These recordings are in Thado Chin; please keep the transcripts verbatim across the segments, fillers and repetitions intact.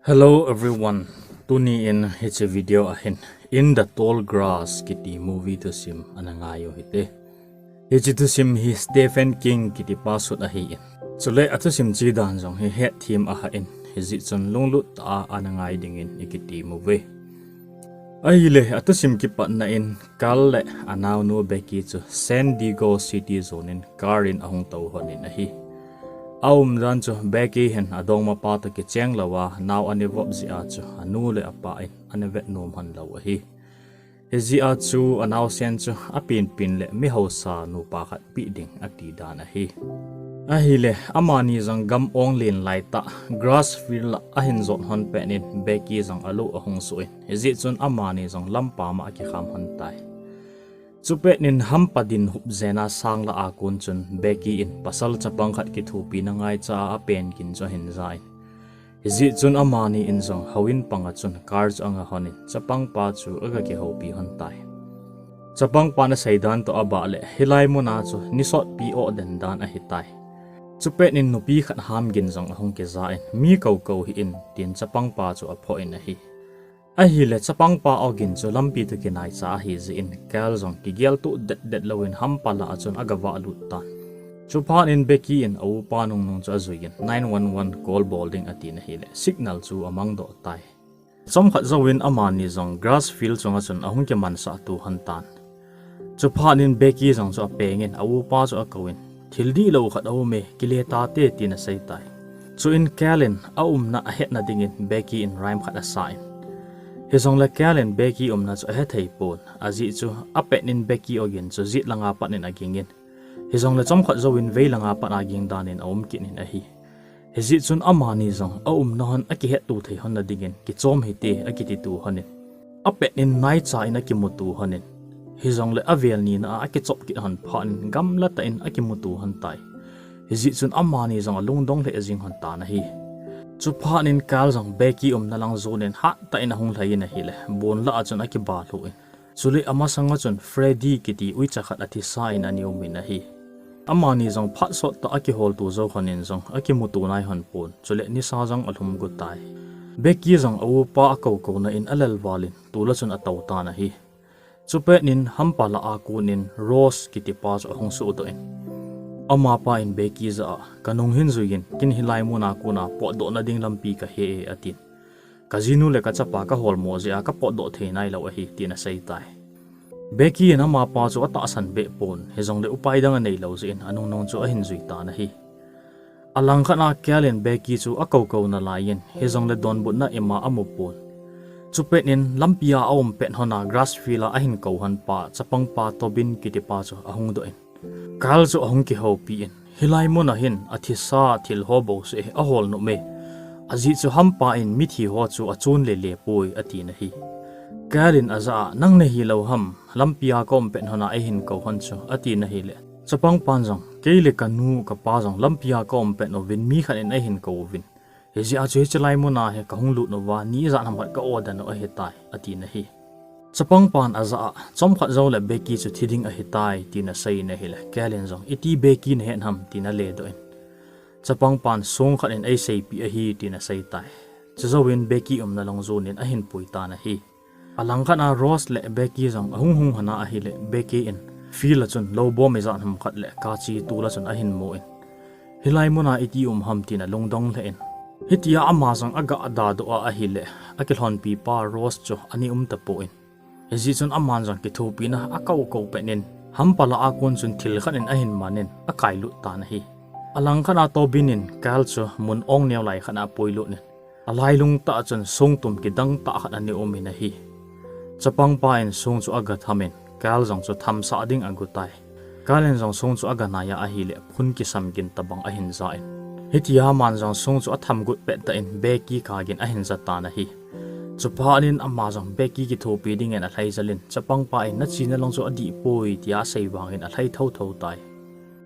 Hello everyone. Tuni in hiche video ahin In the Tall Grass kiti movie thusim ana ngai u hite. Hiche thusim hi Stephen King kiti pa sut ahi in. Chule athusim chi dan jong hi het thim ahah in, hijeh chun lunglut tah a ana ngai dingin ikiti uve. Ahile athusim kipatna in Carl le anaonu Becky chu San Diego City jon in car in ahung tou lhon in ahi. Aumdan chu Becky hin adongmapa toh kicheng lou a nao ana vop jeh a chu anu le apa in ana vet nom lhon lou ahi. Hijeh a chu anaosen chu apenpen le mi hausa nupa khat pe ding ati dan ahi. Ahile amani jong gam ong len lai tah grass field a ahin jot lhon pet in Becky jong alo ahung soh in, hijeh chun amani jong lampi ma akikham lhon tai. Chupet in hampa din hup jen a sang lah a kon chun Becky in pasal chapang khat kithopina ngaicha a apen gin chu ahin ja in, hijeh chun amani in jong houin panga chun car chu anga lhon in chapangpa chu aga kihoupi lhon tai. Chapangpan asei dan toh abah le hilai muna chu ni sotpi o den dan ahitai. Chupet in nupi khat ham gin jong ahung kija in, mi kou kou hih in, tin chapangpa chu aphoh in ahi. Ahile chapangpa ogin chu lampi toh kinaicha ahijeh in Carl jong kigel tuh det det louvin hampa lah a chun aga vah lut tan. Chuphat in Becky in aupa nungnung chu ajui in nine one one call bol ding atin ahile signal chu amang doh tai. Chomkhat jouvin amani jong grass field chunga chun ahung kimansah to lhon tan. Chuphat in Becky jong chu apeng in aupa chu akou in, thil dihlou khat aum e, kile tate, tin asei tai. Chuin Carl in aumna ahetna dingin Becky in rhyme khat asa in, hijongle Carl in Becky umna chu ahethei pon, ajeh chu apet in Becky ogin chu jet langa pat in aging in, hijongle chomkhat jouvin vei langa pat a ging dan in aum kit in ahi. Hijeh chun amani jong aumna lhon akihetto thei lhonna dingin kichom hite akiti to lhon in, apet in naicha in akimuto lhon in, hijongle avel nina a akichop kit lhon phat in gamla tah in akimuto lhon tai. Hijeh chun amani jong alungdong lheh jing lhon tan ahi. Chuphat in Carl jong Becky umna lang jon in hattah in ahung lhai in ahile, bon lah a chun akiba lhu in, chule amasanga chun Freddy kiti uicha khat athisa in ana um in ahi. Amani jong phat sot tah a akihol to jou lhon in jong akimuto nai lhon pon, chule nisa jong alhum got tai. Becky jong aupa akoukouna in alel val in tol a chun atou tan ahi. Chupet in hampa lah a kon in Ross kitipa chu ahung sohdoh in, amapa in Becky jah a, kanung hin jui in, ken hilai muna kona potdohna ding lampi kahe e, atin. Kajinu le kachapa kaholmo jeh a kapotdoh thei nailou ahi, tin asei tai. Becky in amapa chu atahsan beh pon, hijongle upai dang aneilou jeh in anungnung chu ahin jui tan ahi. Alangkhat a Carl in Becky chu akoukou nalai in, hijongle donbutna ima amu pon. Chupet in lampi a aum pet lhon a grass field a ahin kou lhon pa chapangpa Tobin kitipa chu ahung doh in, Carl chu ahung kihoupi in, hilai muna hin athisa thil ho bouseh ahol nom e. Ajeh chu hampa in mithi ho chu achon lele poi, atin ahi. Carl in ajah a, nang nahilou ham, lampi a kaum pet lhon a eihin kou lhon chu, atin ahile, chapangpan jong, kei le kanu kapa jong lampi a kaum pet uvin mi khat in eihin kou uvin, hijeh a chu hiche lai muna hi kahung lut uva ni ijat ham khat ka-o den u ahitai, atin ahi. Chapangpan ajah a, chomkhat joule Becky chu thi ding ahitai, tin asei in ahile, Carl in jong, iti Becky nahet ham, tin aledoh in, chapangpan song khat in eiseipeh ahi, tin asei tai. Chujouvin Becky umna lang jon in ahin pui tan ahi. Alangkhat a Ross le Becky jong ahung hung lhon a ahile, Becky in field a chun lou bom ijat ham khat le kachi tol a chun ahin mu in, hilai muna iti um ham, tin alungdong lheh in, hitia ama jong aga dadoh a ahile, akilhonpi pa Ross chu ana um tapon, hijeh chun aman jong kithopina akoukou pet in, hampa lah a kon chun thil khat in ahin man in akailut tan ahi. Alangkhat a Tobin in Carl chu mun ong neo lai khat a apuilut in, alailung tah chun songtum kidang tah khat ana um in ahi. Chapangpa in song chu aga tham in, Carl jong chu thamsah ding agotai. Carl in jong song chu aga nai a ahile, phun kisam gin tobang ahin ja in, hitia aman jong song chu atham got pettah in Becky kah gin ahin ja tan ahi. Chuphat in ama jong Becky kithopi dingin alhai jel in, chapangpa in nachena lang chu adih poi tia asei vangin alhai thotho tai.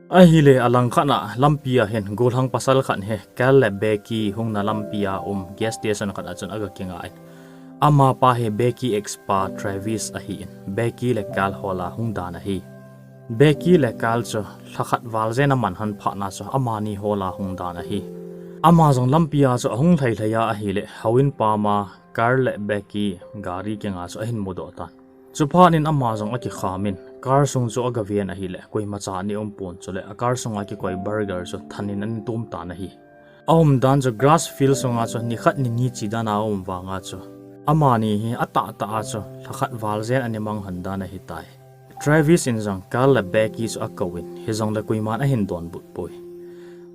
Ahile alangkhat a lampi a hin gollhang pasal khat hi Carl le Becky hungna lampi a um gas station khat a chun aga kinga in, amapa hi Becky ex pa Travis ahin, Becky le Carl hol a hung dan ahi. Becky le Carl chu lhakhat val jen aman lhon phat na chu amani hol a hung dan ahi. Ama jong lampi a chu ahung lhai lhai a ahile, houin pam a Carl le Becky gari kinga chu ahin mudoh tan. Chuphat in ama jong akikham in, car sung chu agaven ahile, koimacha ana um pon chule, a car sunga kikoi burger chu than in ana tum tan ahi. Aumdan chu grass field sunga chu nikhat nini chi dan a aum vanga chu, amani hi atahtah a chu lhakhat val jen ana mang lhon dan ahitai. Travis in jong Carl le Becky chu akouvin, hijongle koiman ahin donbut poi.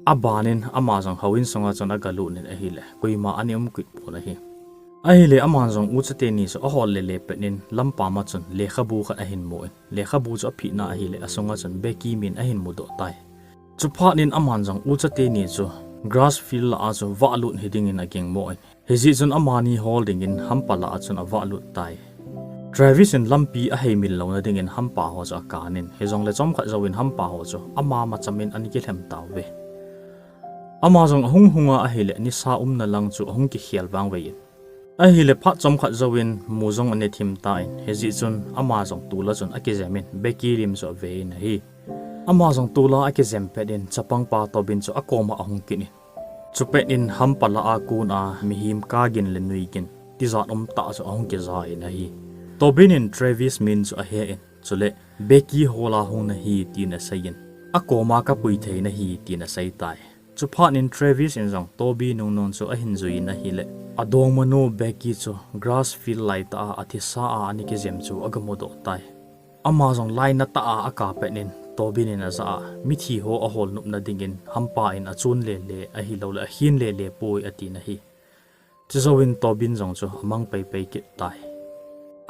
Abanin ama jong houin sunga chun agalut in ahile, koima ana um kit pon ahi. Ahile aman jong ucha teni chu ahol lele pet in lampam a chun lekhabu khat ahin mu in, lekhabu chu aphina ahile, asunga chun Becky min ahin mudoh tai. Chuphat in aman jong ucha teni chu grass field lah a chu vahlut hiding in agingmo in, hijeh chun amani hol dingin hampa lah a chun avahlut tai. Travis in lampi aheimil louna dingin hampa ho chu akan in, hijongle chomkhat jouvin hampa ho chu ama macham in ana kilhem tauve. Ama jong ahung hunga ahile, nisa umna lang chu ahung kikhel vangvei in, ahile phat chomkhat jouvin mu jong ana thim tan, hijeh chun ama jong tol a chun akijem in Becky lim chu ave in ahi. Ama jong tol a akijem pet in chapangpa Tobin chu akoma ahung kit in, chupet in hampa lah a kon a mihem kagin le nuigin tijat umtah chu ahung kija in ahi. Tobin in Travis min chu ahe in, chule Becky hol a hung nahi tin asei in, akoma kapui thei nahi tin asei tai. Chuphat in Travis in jong Toby nungnung chu ahin jui in ahile, adongmanu Becky chu grass field laitah a athisa a ana kijem chu agamudoh tai. Ama jong lainatah a akapet in Tobin in ajah a, mithi ho ahol nopna dingin hampa in achon lele ahiloule akhen lele poi atin ahi. Chujouvin Tobin jong chu amang peipei kit tai.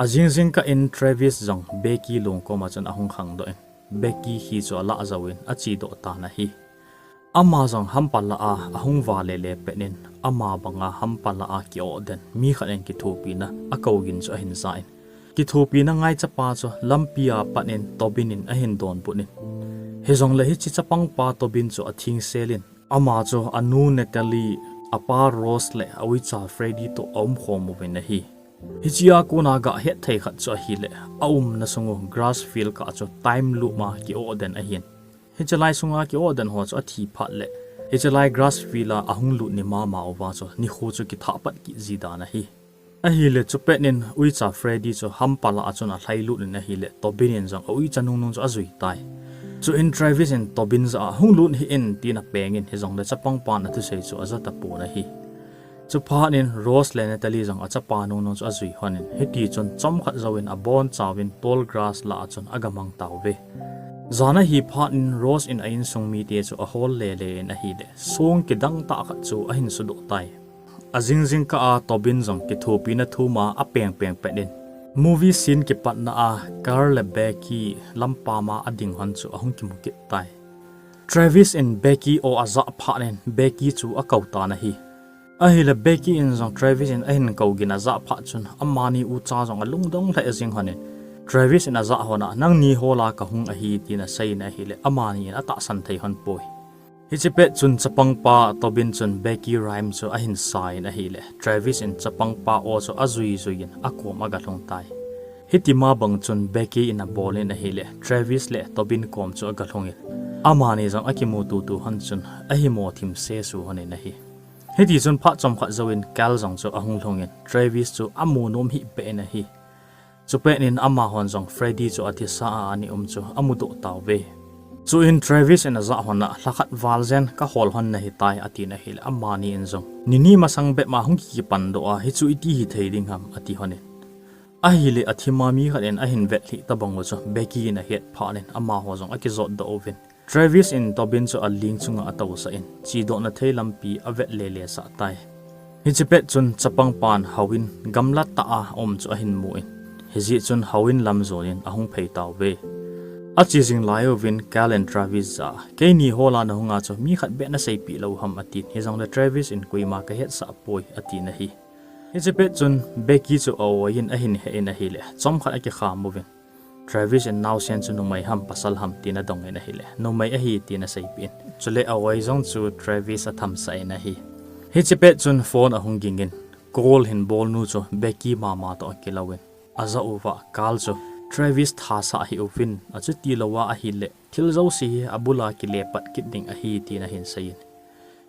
Ajing jingkah in Travis jong Becky long koma chun ahung khangdoh in, Becky khi chu alah jouvin achedoh tan ahi. Ama jong hampa lah a ahung va lele pet in, ama banga hampa lah a ki-oh den mi khat in kithopina akougin chu ahin ja in, kithopina ngaichapa chu lampi a pat in Tobin in ahin donbut in, hijongle hiche chapangpa Tobin chu athengsel in, ama chu anu Natalie, apa Rose le a uicha Freddy toh aumkhom uvin ahi. Hichea kona gahet thei khat chu ahile, aumna sung u grass field kah chu time loop a ki-oh den ahin, hiche lai sunga ki-oh den ho chu athi phat le, hiche lai grass field a ahung lut ni mama uva chu nikho chu kithah pat kit ji dan ahi. Ahile chupet in uicha Freddy chu hampa lah a chun alhailut in ahile, Tobin in jong a uicha nungnung chu ajui tai. Chuin Travis in Tobin jah a, hung lut hih in tin apeng in, hijongle chapangpan athusei chu aja tapon ahi. Chuphat in Rose le Natalie jong achapa nungnung chu ajui lhon in, hitichun chomkhat jouvin abonchauvin tall grass lah a chun agamang tauve. Jan ahi phat in Rose in a insung mite chu ahol lele in ahile, song kidang tah khat chu ahin sudoh tai. Ajing jingkah a Tobin jong kithopina thum a apeng peng pet in, movie scene kipatna a Carl le Becky lampam a ading lhon chu ahung kimu kit tai. Travis in Becky o ajah phat in Becky chu akou tan ahi. Ahile Becky in jong Travis in ahin kou gin ajah phat chun amani ucha jong alungdong lheh jing lhon in, Travis in ajah lhon a, nangni hol a kahung ahi tin asei in ahile, amani in atahsan thei lhon poi. Hiche pet chun chapangpa Tobin chun Becky rhyme chu ahin sa in ahile, Travis in chapangpa o chu ajui jui in akom agalhung tai. Hitima bang chun Becky in abol in ahile, Travis le Tobin kom chu agalhung in, amani jong akimu tutu lhon chun ahimo thim sesu lhon in ahi. Hitichun phat chomkhat jouvin Carl jong chu ahung lhung in, Travis chu amu nom hihpeh in ahi. Chupet in amahon jong Freddy chu athisa a ana um chu amudoh tauve. Chuin Travis in ajah lhon a, lhakhat val jen kahol lhon nahitai atin ahile, amani in jong, nini masang bep ma hung kikipandoh a, hichu iti hithei ding ham ati lhon in. Ahile athima mi khat in ahin vetlhih tobang u chu Becky in ahet phat in amaho jong akijotdoh uvin, Travis in Tobin chu aling chunga atousah in, chedohna thei lampi avet lele sah tai. Hiche pet chun chapangpan houin gamla tah a um chu ahin mu in, hijeh chun houin lam jon in ahung phei tauve. Ache jing lai uvin Carl in Travis jah a, keini hol a nahung a chu mi khat beh naseipeh lou ham atin, hijongle Travis in koima kahetsah poi atin ahi. Hiche pet chun Becky chu a-oi in ahin heh in ahile, chomkhat akikham uvin, Travis in naosen chu numei ham pasal ham tin adong in ahile, numei ahi tin aseipeh in, chule a-oi jong chu Travis athamsah in ahi. Hiche pet chun phone ahung ging in, call hin bolnu chu Becky mama toh akilouvin, ajah uva Carl chu Travis thasah hih uvin, achuti louva ahile thil jouse hi abul a kile pat kit ding ahi tin ahin sei in.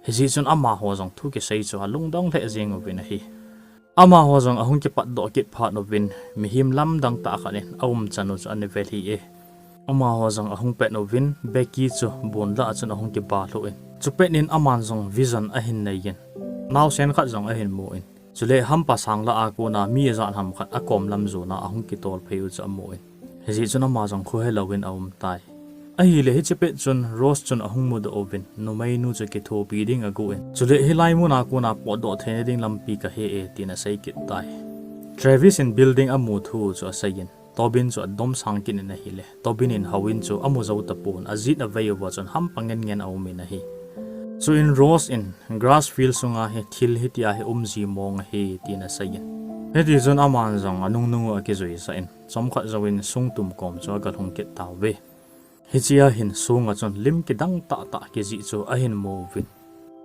Hijeh chun amaho jong thu kisei chu alungdong lheh jeng uvin ahi. Amaho jong ahung kipatdoh kit phat uvin, mihem lamdang tah khat in aumchan u chu ana vel hi e. Amaho jong ahung pet uvin, Becky chu bonlah a chun ahung kiba lhuh in, chupet in aman jong vision ahin nei in, naosen khat jong ahin mu in, chule hampa sang lah a kona mi ijat ham khat akom lam jona ahung kitol phei u chu amu in, hijeh chun ama jong kho helou in aum tai. Ahile hiche pet chun Rose chun ahung mudoh uvin, numeinu chu kithopi ding agon, chule hilai muna kona potdoh theina ding lampi kahe e, tin asei kit tai. Travis in building amu thu chu asei in, Tobin chu adom sang kit in ahile, Tobin in houin chu amu jou tapon, ajih avei uva chun hampa ngen ngen aum in ahi. Chuin Rose in, grass field sunga hi thil hitia hi um ji mong ahi, tin asei in, hiti chun aman jong anungnung u akijuisah in, chomkhat jouvin song tum kom chu agalhung kit tauve. Hichea hin songa chun lim kidang tahtah kijih chu ahin mu uvin,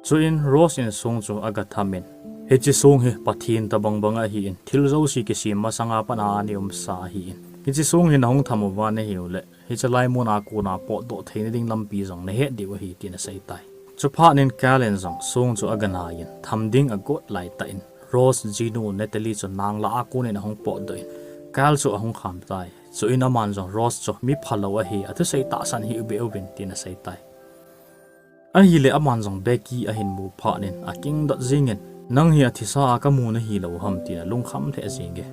chuin Rose in song chu agatham in, hiche song hi Pathen tobang bang ahin, thil jouse kisem masanga pat a ana umsa ahin, hiche song hi nahung tham uva nahiu le, hiche lai muna kona potdoh theina ding lampi jong nahet diu ahi, tin asei tai. Chuphat in Cal in jong song chu aganai in, tham ding agot laitah in, Rose jinu Natalie chu nang lah a konin ahung potdoh in, Cal chu ahung kham tai. Chuin aman jong Rose chu mi phalou ahi, athusei tahsan hih beh uvin, tin asei tai. Ahile aman jong Becky ahin mu phat in akingdot jeng in, nang hi athisa a kamu nahilou ham, tin alungkham lheh jeng e.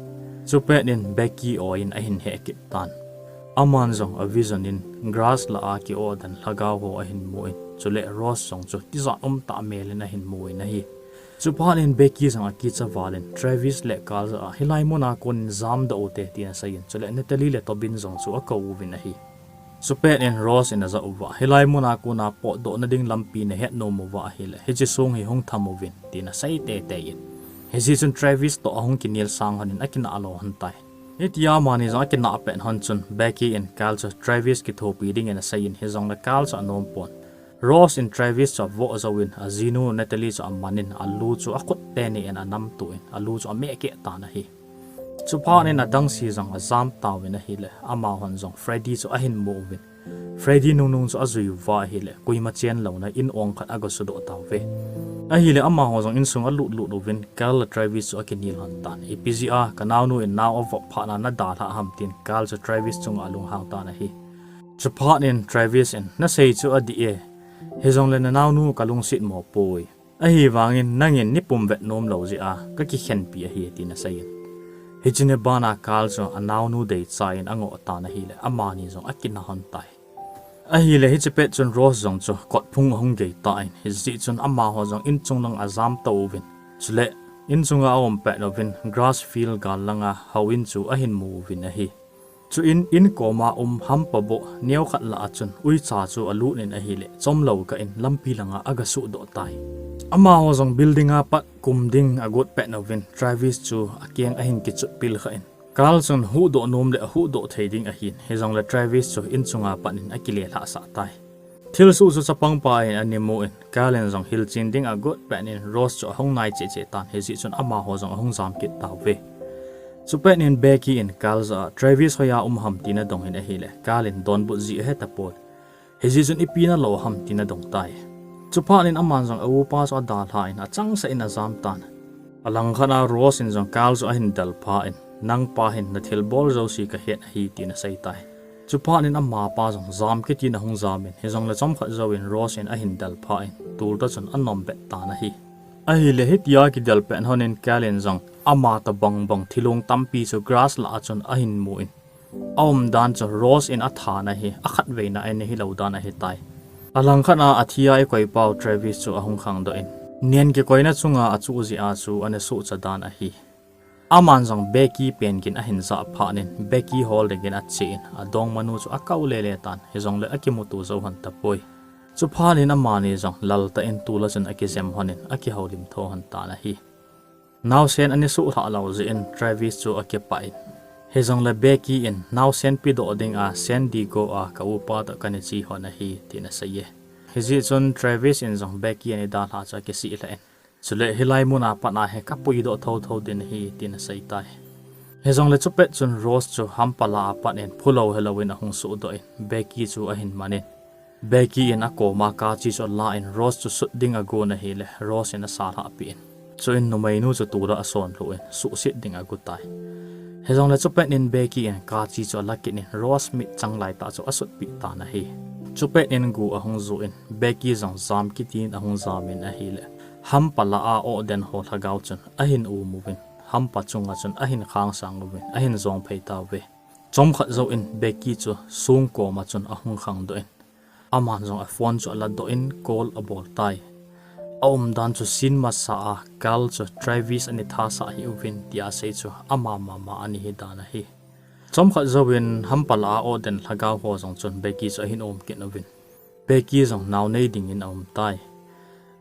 Chupet in Becky oi in ahin heh kit tan. Aman jong a vision in grass lah a ki-o dan lhagao ho ahin mu in, chule Rose jong chu tijat umtah mel in ahin mu in ahi. Chuphat in Becky jong akicha val in Travis le Cal jah a, hilai muna konin jamdoh ute, tin asei in, chule Natalie le Tobin jong chu akou uvin ahi. Chupet in Rose in ajah uva, hilai muna kona potdohna ding lampi nahet nom uva ahile, hiche song hi hung tham uvin, tin asei teitei in, hijeh chun Travis toh ahung kinel sang lhon in akinah lo lhon tai. Hitia amani jong akinah pet lhon chun Becky in Cal chu Travis kithopi dingin asei in, hijongle Cal chu anom pon. Rose in Travis chu avoh jouvin, ajinu Natalie chu aman in, alu chu akhut teni in anamtuh in, alu chu ameh keh tan ahi. Chuphat in adangse jong ajam tauvin ahile, amahon jong Freddy chu ahin mu uvin, Freddy nungnung chu ajui uva ahile, koima chenlouna in ong khat aga sudoh tauve. Ahile amaho jong insung alut lut uvin, Cal le Travis chu akinel lhon tan. Ipi jeh a kanaonu in nao avop phat na nadalhah ham, tin Cal chu Travis chunga alunghang tan ahi. Chuphat in Travis in, nasei chu adih e, hijongle nanaonu kalungset mo poi. Ahivangin nangin neipum vet nom lou jeh a kakikhenpi ahi, tin asei in, hiche ni bana Cal chu anaonu deicha in angoh tan ahile, amani jong akinah lhon tai. Ahile hiche pet chun Rose jong chu kotphung ahung gei tan, hijeh chun amaho jong inchung lang ajam tou uvin, chule inchunga aum pet uvin grass field gal langa houin chu ahin mu uvin ahi. Chuin in koma um hampa boh neokhat lah a chun uicha chu alut in ahile, chomlou kah in lampi langa aga suhdoh tai. Amaho jong building a pat kum ding agot pet uvin Travis chu akeng ahin kichut pil kha in, Cal chun huhdoh nom le ahuhdoh thei ding ahin, hijongle Travis chu inchunga pat in akile lhahsah tai. Thilsoh chu chapangpa in ana mu in, Cal in jong hilchen ding agot pet in Rose chu ahung nai cheh cheh tan, hijeh chun amaho jong ahung jam kit tauve. Chupet in Becky in Cal jah a, Travis hoiya um ham, tin adong in ahile, Cal in donbut jeh ahe tapoi. Hijeh chun ipi nalo ham, tin adong tai. Chuphat in aman jong a upa chu adalhan achangseh in ajam tan. Alangkhat a Rose in jong Cal chu ahin delpha in, nangpa hin nathilbol jouse kahet ahi, tin asei tai. Chuphat in amapa jong jam kitin ahung jam in, hijongle chomkhat jouvin Rose in ahin delpha in, tol toh chun anom bet tan ahi. Ahile hitia kidel pet lhon in Cal in jong ama tobang bang thilong tampi chu grass lah a chun ahin mu in, aumdan chu Rose in athat na hi akhatveina ana hilou dan ahitai. Alangkhat a athi a eikoipau Travis chu ahung khangdoh in, nen kikoina chunga achuh jeh a chu ana suhcha dan ahi. Aman jong Becky pen gin ahin jah phat in, Becky hol dingin ache in, adongmanu chu akou lele tan, hijongle akimuto jou lhon tapoi. Chuphat in amani jong laltah in tol a chun akijem lhon in, akihoulim tho lhon tan ahi. Naosen ana suhlhah lou jeh in Travis chu akipah in, hijongle Becky in, naosen pedoh dinga San Diego a ka upa toh kana che lhon ahi, tin asei e. Hijeh chun Travis in jong Becky ana dalhah chu akisih lheh in, chule hilai muna pat a hi kapuidoh thotho ding ahi, tin asei tai. Hijongle chupet chun Rose chu hampa lah a pat in phulou helouvin ahung suhdoh in, Becky chu ahin man in, Becky in akoma car key chu alan Rose chu sut ding agon ahile, Rose in asalhah peh in. Chuin numeinu chu tula asonlhu in suhset ding agotai. Hijongle chupet in Becky in car key chu alakit in Rose mit chang laitah chu asutpeh tan ahi. Chupet in go ahung ju in Becky jong jam kit in ahung jam in ahile, hampa lah a oh den ho lhagao chun ahin um uvin, hampa chunga chun ahin khangsang uvin, ahin jong phei tauve. Chomkhat jouvin Becky chu song koma chun ahung khangdoh in, aman jong aphone chu aladoh in call abol tai. Aumdan chu scene masa a Carl chu Travis ana thasah hih uvin tia asei chu ama mama ana hidan ahi. Chomkhat jouvin hampa lah a oh den lhagao ho jong chun Becky chu ahin um kit uvin, Becky jong nao nei dingin aumtai.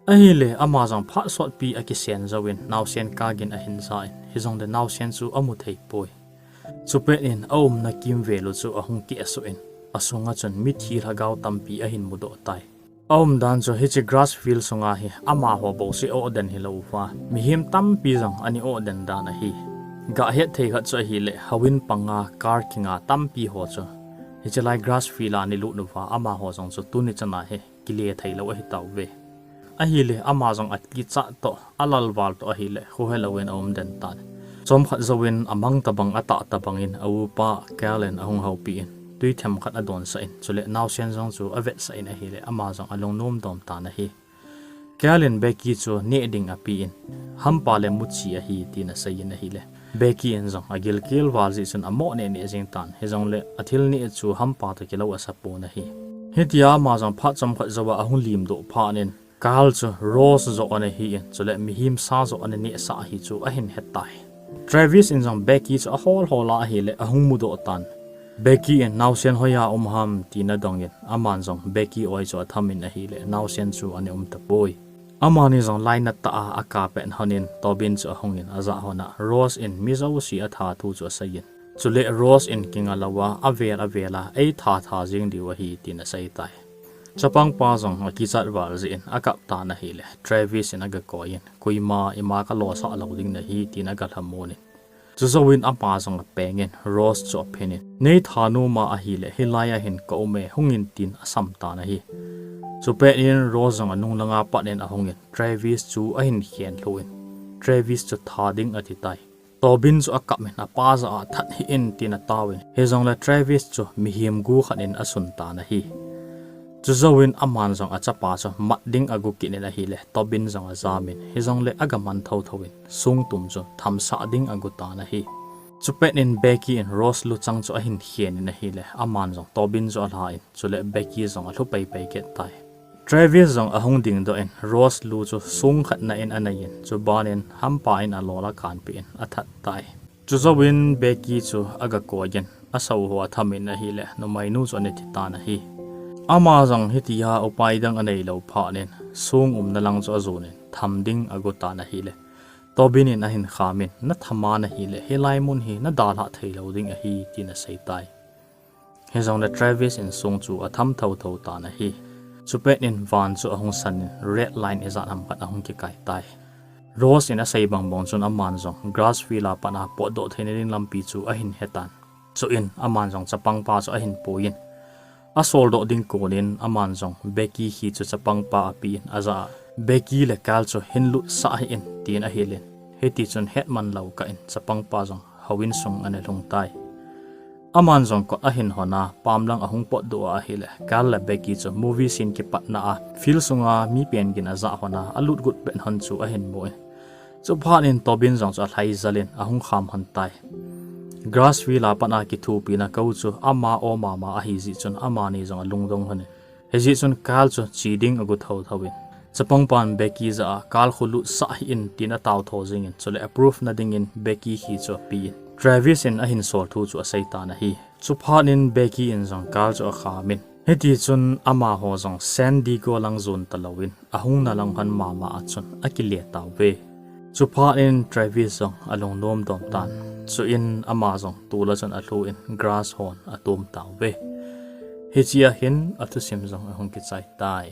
Ahile ama jong phat sotpi akisen jouvin naosen kagin ahin ja in, hijongle naosen chu amu theipoi. Chupet in aumna kimvel u chu ahung kehsuh in, asunga chun mithi lhagao tampi ahin mudoh tai. Aumdan chu hiche grass field sunga hi amaho bouseh oh den hilou uva, mihem tampi jong ana oh den dan ahi. Gah hetthei khat chu ahile, houin panga car kinga tampi ho chu hiche lai grass field a ana lut uva, amaho jong chu tuni chana hi kile theilou ahitauve. Ahile ama jong akichat toh, alalval toh ahile, khohelouvin aum den tan. Chomkhat jouvin amang tobang atah tobangin aupa Carl in ahung houpi in, twi themkhat adonsah in, chule naosen jong chu avetsah in ahile, ama jong alungnom dom tan ahi. Carl in Becky chu neh ding apen, hampa le muchi ahi tin asei in ahile, Becky in jong agilkel val jeh chun amo neh neh jeng tan, hijongle athil neh chu hampa toh kilou asapon ahi. Hitia ama jong phat chomkhat jouva ahung limdoh phat in, Carl chu Rose joh ana hi in, chule mihem sa joh ana nehsah ahi chu ahin hetai. Travis in jong Becky chu ahol hol a ahile, ahung mudoh tan. Becky in naosen hoiya um ham tin adongin, aman jong Becky oi chu athamin ahile, naosen chu ana um tapoi. Amani jong lainat tah a aka pet lhonin Tobin chu ahungin ajah lhona, Rose in mi jouse atha thu chu aseiyin, chule Rose in kinga louva avel avel a eitha tha jeng diu ahi tin aseitai. Chapangpa jong akichat val jeh in akap tan ahile, Travis in agakoi in, koima ima kalosah lou ding nahi tin agalhamon in. Chujouvin ama jong apengin Rose chu aphenin, neitha noma ahile hilai a hin kaume, hungin tin asam tan ahi. Chupet in Rose jong anung langa pat in ahungin Travis chu ahin khenlhu in, Travis chu tha ding atitai. Tobin chu akap in apa jah a that hih in tin ataovin, hijongle Travis chu mihem gu khat in asun tan ahi. Chujouvin aman jong achapa chu mat ding ago kit in ahile, Tobin jong ajamin, hijongle agaman thotho in songtum chu thamsah ding ago tan ahi. Chupet in Becky in Rose luchang chu ahin khen in ahile, aman jong Tobin chu alhan, chule Becky jong alhu peipei kit tai. Travis jong ahung dingdoh in Rose lu chu songkhatna in aneiyin, chubanin hampa in alol akanpeh in athat tai. Chujouvin Becky chu agakoiyin, asou ho athamin ahile, numeinu chu ana thitan ahi. Ama jong hitia upai dang aneilou phat in song umna lang chu ajonin tham ding ago tan ahile, Tobin in ahin khamin, nathama nahile hilai mun hi nadalhah theilou ding ahi tin aseitai. Hijongle Travis in song chu atham thotho tan ahi. Chupet in van chu ahung sanin red line ijat ham khat ahung kikai tai. Rose in asei bangbang chun aman jong grass field a pat a potdoh theina ding lampi chu ahin hetan. Chuin aman jong chapangpa chu ahin puiyin, asoldoh ding konin aman jong Becky khi chu chapangpa apen ajah a, Becky le Carl chu hin lutsah hih in tin ahilin, hitichun hetman lou kah in chapangpa jong houin sung ana lhungtai. Aman jong kot ahin hona, pamlang ahung potdoh a ahile, Carl le Becky chu movie scene kipatna a field sunga mi pengin ajah hona, alut got pet hon chu ahin mun, chuphat in Tobin jong chu alhai jalin ahung kham hon tai. Grass field a pat a kithopina kou chu ama o mama ahijeh chun amani jong alungdong hon in, hijeh chun Carl chu che ding ago thotho in, chapangpan Becky jah a Carl khu lutsah hih in tin ataotho jingin, chule approve na dingin Becky khi chu apen, Travis in ahin sol thu chu aseitan ahi. Chuphat in Becky in jong Carl chu akhamin, hitichun amaho jong San Diego lang jon talouvin, ahungna lang hon mama a chun akile tauve. Chuphat in Travis jong alungnom dom tan. Chuin ama jong tula chun alhun grass hon atom tauve. Hichea hin athusim jong ahung kichai tai.